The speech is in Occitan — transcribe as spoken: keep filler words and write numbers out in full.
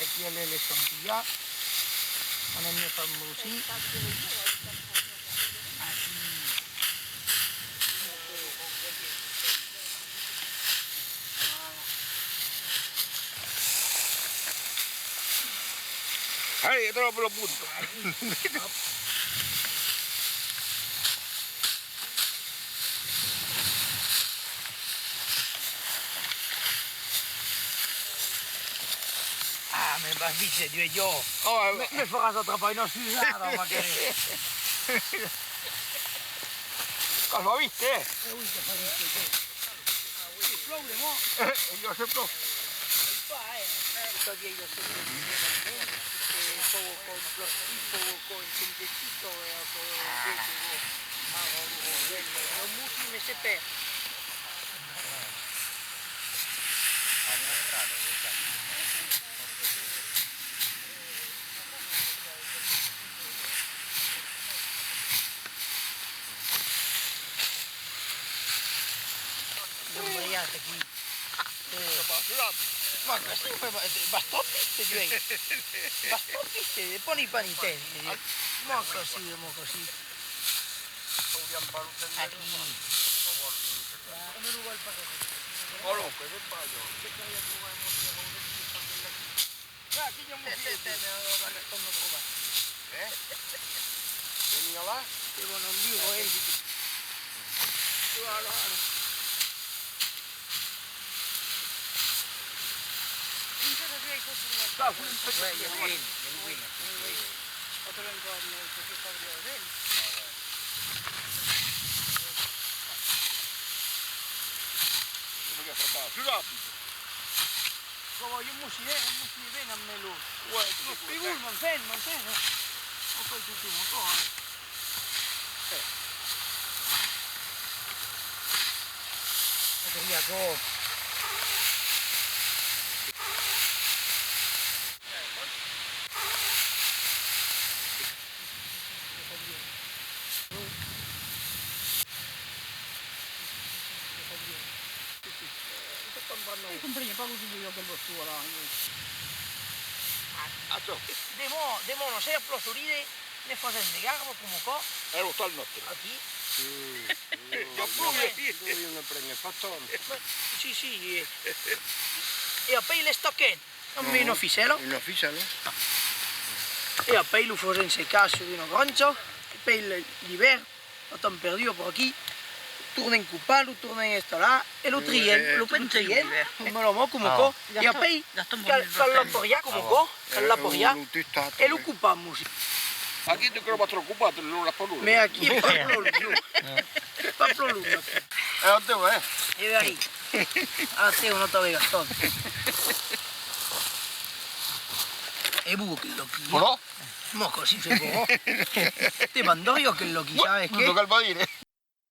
Aquí a l'estampilha, anem ne far un bocin. Aquí. Ai, è tropo lo punto. Ah, me va vite, Diu e Diu. Oh, eh, me, me faràs atrapar una susada, ma querida. Qu'as va vite, eh? Eh oui, qu'as va vite, eh. Plòu de mò. Eh, jo se plòu. Pas, eh. Tot vieille de se plòu, eh, fau aquò un plastic, fau aquò un sintetic, eh, aquò, eh, que vau. Ah, lo rosèl, lo moti, me se perd. L'embriat aquí. Eh, ma que sí, ma, ma, vas tot viste, Joel. Vas tot viste, e pòni pas ni te. Ma que sí, ma que sí. Aquí. Tè, tè, tè, me, me, me, me, me, eh? Veni là? Te vau en viure, eh? Voilà, voilà. Encara vei que... Ouais, i a lo vent, i a lo vent aquí. Oui, oui. Autrament, quand, euh, que je parle au vent. Come che fa? Più rapido. Coma, un bocin, eh, un bocin ben amb lo... Ouais, lo spigol, m'enfin, m'enfin, eh. Lo fai tot un còp, eh. Eh. Adrià, go. Comprenia pas lo que disiá aquel bastó, ara. Ato. De mò, de mò, la sèra plòu solide, ne fasèm de garba, coma aquò. Èra tal nòstre. Aquí. Deviam ne prene fachon. Sì, sì, e, e apèi l'estacam. Amb una ficèla. Una ficèla. E apèi lo fasèm secar sus una grancha, e pèi l-, l'ivèrn, la temperatura per aquí, tornem copar, lo tornem installar, e lo triem, lo triem, coma la mò, coma aquò, e apèi cal, cal l'apariar coma aquò, cal l'apariar, e lo copam aussi. Aquí te cròba tròp copat, lo la paròla. Mès aquí es pas plan long, pas plan long, aquí. E ateu, eh? E vai. Ateu, una autra vegada, tot. E bon, aquel d'aquí. Però? Mò, cossí se fa? Te mandaria aquel d'aquí, sabes que? Non cal pas dire.